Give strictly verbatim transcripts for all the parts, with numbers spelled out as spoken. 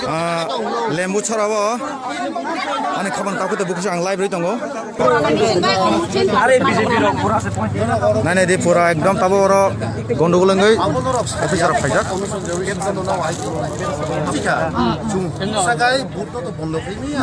Ah, Lembu Chora o ani khabang takhuk tei bukhuk ang live rwi tongo. Nai nai di pura ekdom tabo oro gondogol wngwi officer rok phaijak. Sakai buto to bondo khini ya.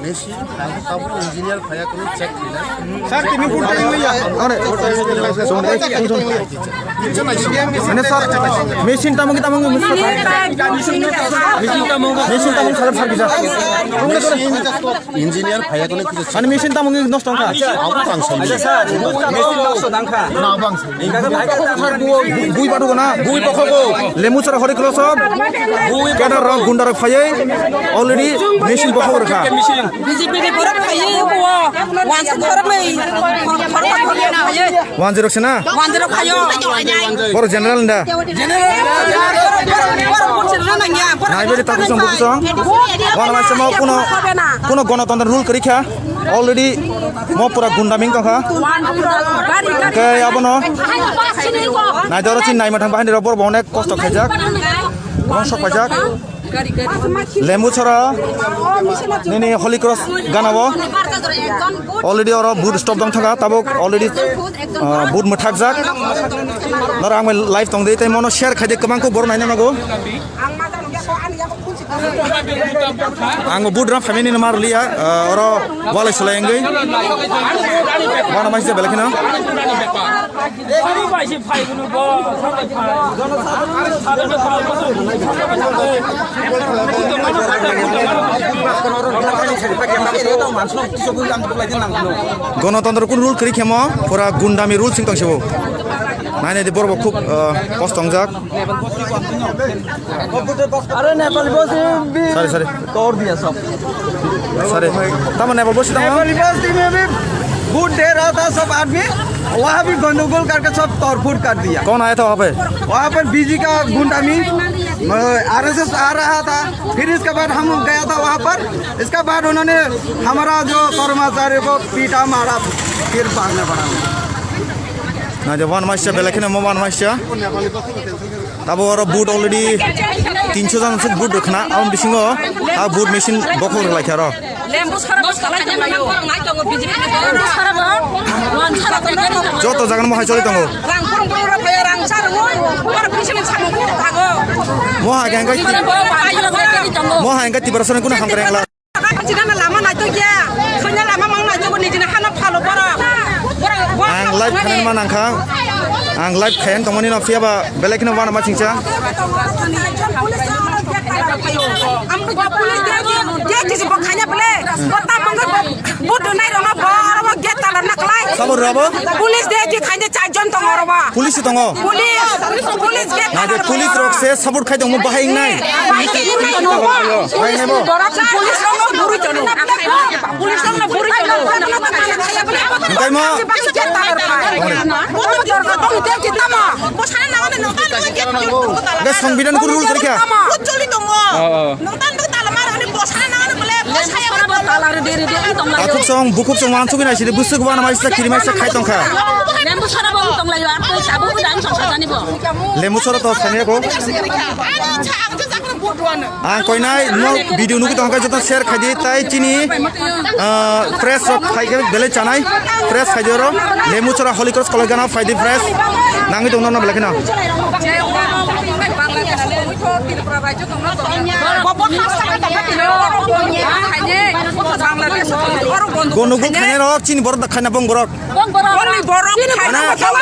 Machine, tabuk engineer phaiya kunu check khainai. Sir, tini purtai wngya. Are, song, ek, song, song. Mane sir, machine tamo kita mungkin mesti. Machine tamo, machine tamo sir, sir kita. Engineer phaiya kunu kisa check. Ani machine tamo ngi nosto wngkha. Abo tang sam. Sir, machine nosto wngkha. Bui badu na. Bui bokhogo. Lembu Chora hori kolo sob. Bui bokhogo. Kedar rok gunda rok phaiye. Already machine bokhogo rokha. B J P ni borok phaiye ko. Wansa borok nei. Borok phaiye. Wanjirok sena. Wanjirok phaio. Boro general nda. General. Borok, borok, borok, borok, borok, borok. Naiberi takusong bukusong. Wana maisa mo kuno, kuno gonotontro rule kori kha. Already mo pura gundaming tongkha. Ke abono. Naidoro chin naima thang bahani rok borok bo onek kosto khaijak. Bong sok paijak. Lembu Chora nini Holy Cross gana bo. Already oro boot stop dong thaka tabuk already, ah, boot mwthakjak. Noro ang bai live tong di tei mono share khaidi kwbang kuk borok naina nago. Ang boot rok family no mar liya, ah, oro walai sulai wngwi. Bana mai se belai kheno. Gonotontro kun rule kwrwi khemo, pura gundami rule sing tong sibo. Nai nai di borok bo khub, ah, kosto wngjak. अरे नेपाली बस्ती में भी Sorry, sorry. तोड़ दिया सब। Sorry. Tamo Nepal bosi tamo? Nepali बस्ती में भी बूट दे रहा था सब आदमी, वहाँ भी गंडगोल करके सब तोड़फोड़ कर दिया। कौन आया था वहाँ पे? वहाँ पर बीजी का गुंडा में, अ, आरएसएस आ रहा था, फिर इसके बाद हम गया था वहाँ पर, इसके बाद उन्होंने हमारा जो कर्मचारी को पीटा मारा, फिर भागना पड़ा। Na je wan maisya belai kheno mo wan maisya. Tabo oro boot already tinso jan suk boot rwkhna, aboni bisingo a boot machine bokhok rwlaikha aro. Lembu Chora bo salai tonglaio. Lembu Chora bo wan sara tonglaio. Joto jaga no mohai choli tongo. Rang kurung kurung rok phaiya, rang sa rwui. Oro bisingo samung kurung thango. Moha hwnkhe hwnkhe Lembu Chora bo bai rok tonglaio. Moha hwnkhe Tiprasa ni kunu hamkrai wngla. China na lama nai to kya? Sonya lama mang nai to ni jina hana phalo bora. Bora, bora, Ang live bora. Khanan ma nangkha. Ang live khayan tongmani no phiya ba belai kheno wana ma chingcha. Am ko police de ki, de ki bo khanya bele. Bo ta mong bo, bo do nai rong bo, bo gate tala na klai. Sabo rabo? Police de ki khanya char jon tong oro ba. Police tongo. Police, police gate. Na je police rok se support khai tongmo bahai wngnai. Bahai wngnai no. Bahai wngnai bo. Police rok no buri tono. Police rok no buri tono. Hingkai mo. Hingkai songbidan ko rule kori kha. Oh, oh. Akhuk song, bukhuk song, wansugwi nai sidi, bwswk wana mai sa, kiri mai sa khai tongkha. Lembu Chora bo tonglaio, ang koi sabo bo dang song sajani bo. Lembu Chora to sani ko. Ang koinai no video nugwi tongkha, joto share khaidi, tai chini, ah, press rok phaikhe belai chanai, press khaidi oro, Lembu Chora Holy Cross College gana phaidi press, nangwi tongno no belai kheno. Gonogol khainai rok chini borok da khaina bong borok. Bong borok. Boni borok. Chini khaina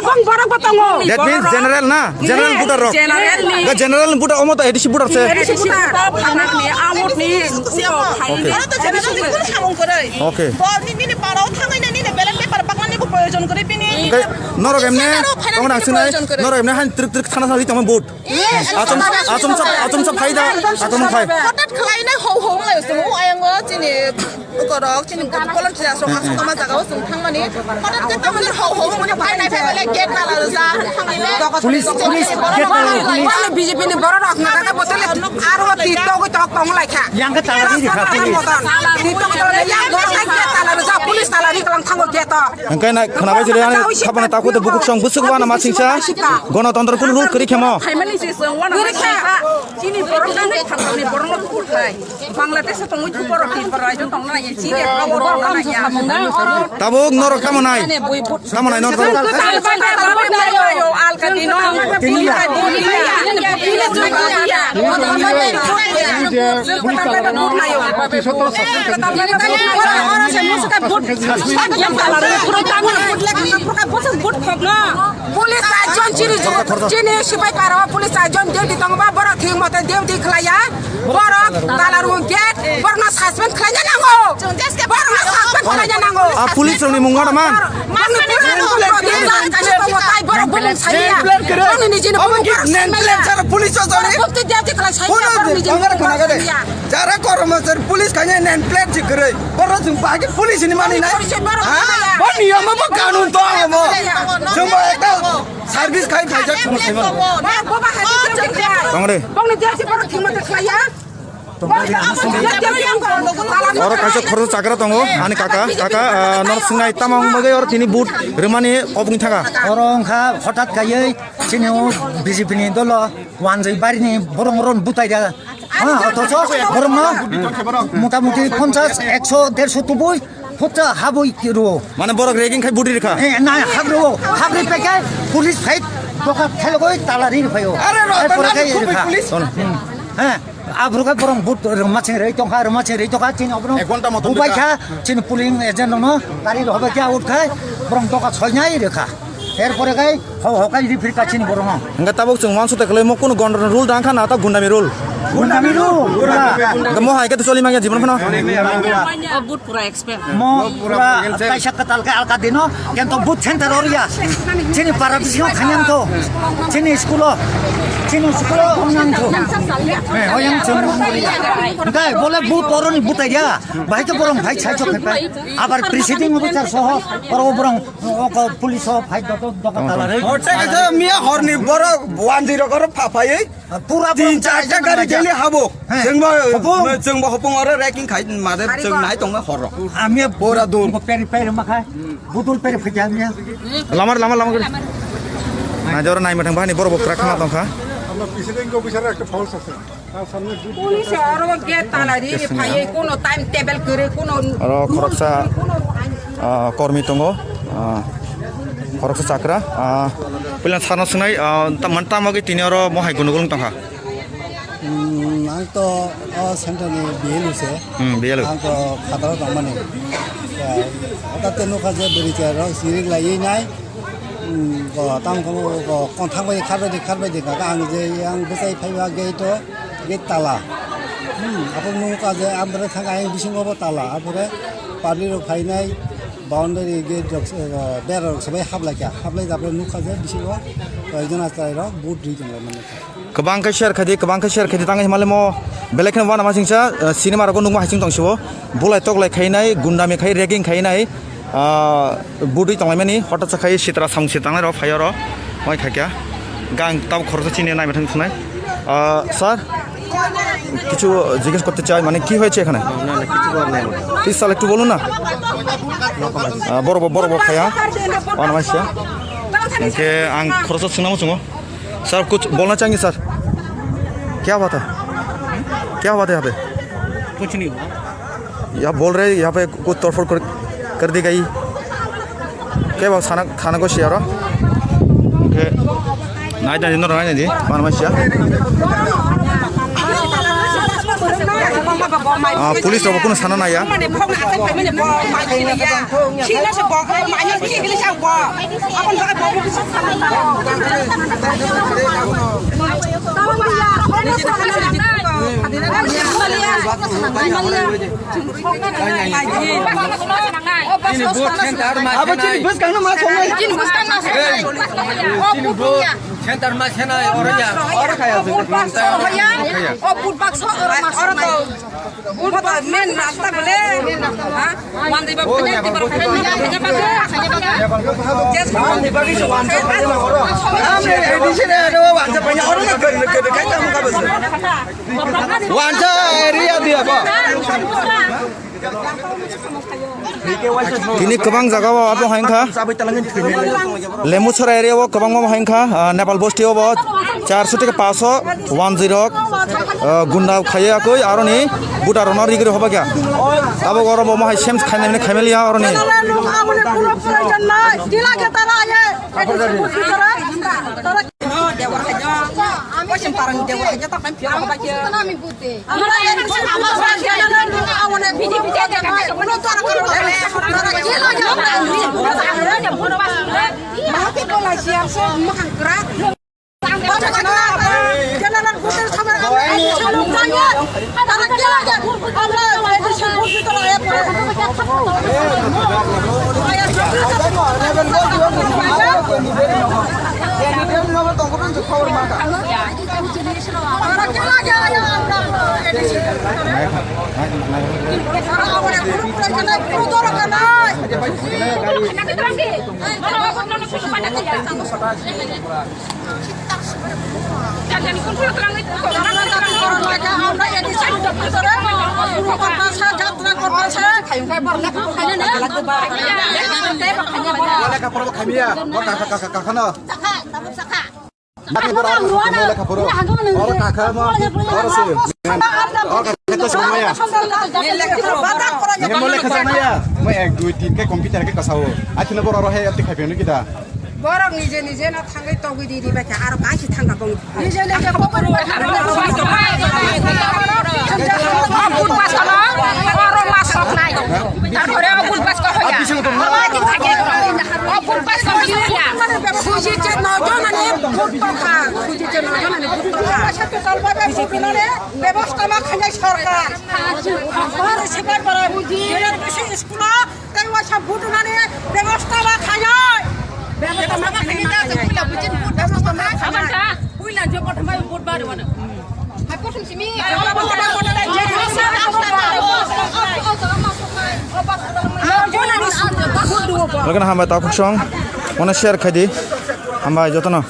bong borok bo tongo. That means general na, general voter rok. General ni. Ga general voter omo to A D C voter se. A D C voter. Top hamar ni, amot ni, top hamar ni. Okay. General ni kun samung korai. Okay. Bor ni nini parao thangai na nini ballot paper bakna ni bo proyojon korai bini. Norok emne, tongna sinai, norok emne han trik trik thana thana tongma vote. Achom, achom sa, achom sa phai da, achom phai. Hotat khlai na ho ho ngai sung o ayang o chini korok chini kolon chini asok asok tama jaga o sung thang mani. Hotat ke tama ho ho mani phai nai phai bale gate tala rwja thang nai le. Police, police, gate tala, police. Wala B J P ni borok rok na ka botele aro ti to ko tok tong lai kha. Yang ka tala di kha, police. Ti to ko yang borok lai gate tala rwja police. Salary kalang thango gate o. Hingke na khwnabai sidi ani khapana takhuk de bukuk song bwswk wana ma singsa. Gonotontro kunu rule kwrwi khemo. Phaimani se chwng wana ma singsa. Chini borok nang thangkhamni borok no tukur khai. Bangladesh tongwi thuk borok tin borok ajo tongna ye chini borok no ya. Tabuk norok tamo nai. Tamo nai norok. Alka dino. Police ajon chini, chini sipai paro, police ajon duty tongba, borok thik mote duty khlaiya, borok talarung gate, borokno suspend khlaina nango, borokno suspend khlaina nango. A police rokni mung ma man? Borokni police rokni mung ma man? Borok bulung saiya. Borokni nijini bulung borok saiya. Police o jori. Borok duty khlai saiya, borok nijini bulung borok saiya. Jara kormo sir police kanya name plate si kwrwi. Borok chwng bagi police ni mani nai. Ha? Bo niyom bo kanun to amo. Chwng bo ekta service khai khai jak chwng saiman. Tongre. Oro kaisa khoroksa chakra tongo, ani kaka, kaka, ah, nor sungai tamang bagwi oro tini but rwmani obwngwi thaka. Oro wngkha hothat kaiwi chini o B J P ni dolo wanjwi barini borok oro butai da. Ha, othocho borokno motamuti ponchas, ekso, derso tubui hotsa habwi rwo. Mane borok ragging khai budi rikha. Eh, na hak rwo, hak ri pekai police phai doka thelogoi tala ri phaio. Are ro, ar pore ta kai nang rikha. Police. He, abruk borok but rwma ching rwi tongkha, rwma ching rwi tongkha, chini obono ek ghonta moton bubai rikha. Kha, chini polling agent no gari rok hobai kha, out khai borok doka soinai rikha. Er pore kai ho, ho kai ri phir kha chini borok no. Hingke tabuk chwng uansuk ta kwlai mo kunu gondor rule dang kha na ta gundami rule. Gundami rule. Hingke mo hai khe to choli manya jibon phano. Pura expert. Mo pura kaisa kwtal khe alka dino, kento but center or ya. Chini para bisingo thangyan to. Chini school o. Chini school o thangyan to. Eh, oyang chwng mong ya. Dai, bole but oroni butai ya. Bahai khe borong bhai sai chok khe pai. Abar presiding officer soho, oro borong o ko police o phai doto doka tala re. Hote khe miya horni borok wanjwi rok oro pha phai. Pura tin borok char ta gari daily habo. He. Chwngbo, hopung. Chwngbo hopung oro ragging khai made chwng nai tongma horo. Ami pura dur. Peri peri makhai. Budul peri phikya ami. Lamar, lamar, lamar. Nai jora nai mathang bahani borok bokra khama tongkha. Ama presiding officer ekta false ase. Police oro gate tala ri phai kuno time table kwrwi kuno. Oro khoroksa, ah, kormi tongo, ah, khoroksa chakra, ah, puila sarno swngnai, ah, tam-, man tamo khe tini oro mohai gunugulung tongkha. Hmm, ang to o center ni B L O se. Hmm, B L O. Ang to khataro tongmani. Ya, hota te nukha je bwrwi chwrai rok sirik laiwi nai. Hmm, go tam ko go konthang bai khar bai khar bai kha ang je ang bwsai phaiba gate o gate tala. Hmm, apo nukha je ambre thang ai bisingo bo tala. Apore public rok phainai boundary gate rok, eh, bera rok sabai hablai kha. Hablai apore nukha je bisingo koyekjon achai rok but ri tong lai mani. Kwbang khe share khai di, kwbang khe share khai di, tang himale mo belai kheno wana ma singsa, eh, cinema rogo nukma hai sing tong sibo. Bulai toklai khainai, gundami khai, ragging khainai, ah, budui tonglaimani, hothat sa khai sitra samung sitra tangnai rok phai oro, moi khaikya. Gang tab khoroksa chini nai mathang sunai. Ah, sir, কিছু জিজ্ঞেস করতে চাই, মানে কি হয়েছে এখানে? না, না, কিছু করার নাই আমার। Please, sir, একটু বলুন না। আহ, বড় বড়, বড় বড় খায়া। অনামাইশা। ওকে, আং খরচ শুনলাম শুনো। सर, कुछ बोलना चाहेंगे सर? क्या हुआ था? क्या हुआ था यहाँ पे? कुछ नहीं हुआ। यहाँ बोल रहे, यहाँ पे कुछ तोड़फोड़ कर, कर दी गई। Khe bo sana, sana ko siya ro. Khe nai dani noro nai di, man ma siya. Ah, police rok kuno sana nai ya. Abo chini bwskang no ma songnai. Chini bwskang no songnai. Chini bwskang no songnai. Center ma sena oro ya. Oro kaya. Oro kaya. O but bakso oro ma songnai. But men rasta bole. Ha? Wan diba bole diba. Wancha area dia ba. Tini kwbang jaga o abo hai wngkha. Lemuchara area o kwbangma hai wngkha, ah, Nepal bosti o bo charso theke paso one zero, ah, gunda khaiya koi aroni buta rona rigri hoba kya. Abo oro bo mo hai sems khaimani khaimaliya oroni. Lekha pora bo khaimiya, bo kakha, kakha, kakha no. Lekha pora, lekha pora. Oro kakha mo, oro se. Oro kakha to se maya. Mo lekha se maya. Mo ek, dui, tin khe computer khe kasao. Akhino boro oro he ati khaipiano kita. Borok nije nije no thangwi togwi di di baikha, aro kaisa thangkha bong. Nije nije kokoro. O pun pas kono, oro mas sok nai. Tarpore o pun pas ko hoya. O pun pas ko hoya. Suji che no jona ni put tokha. Suji che no jona ni put tokha. Bebosta ma khainai sorkar. Bar sebar bara buji. School o tei waisa vote rwnani bebosta ma khainai. Bebosta ma khainai. Puila je kothoma vote bar wano. Hai kothom simi. Logan hambai takhuk song. Mane share khaidi. Hambai jotono.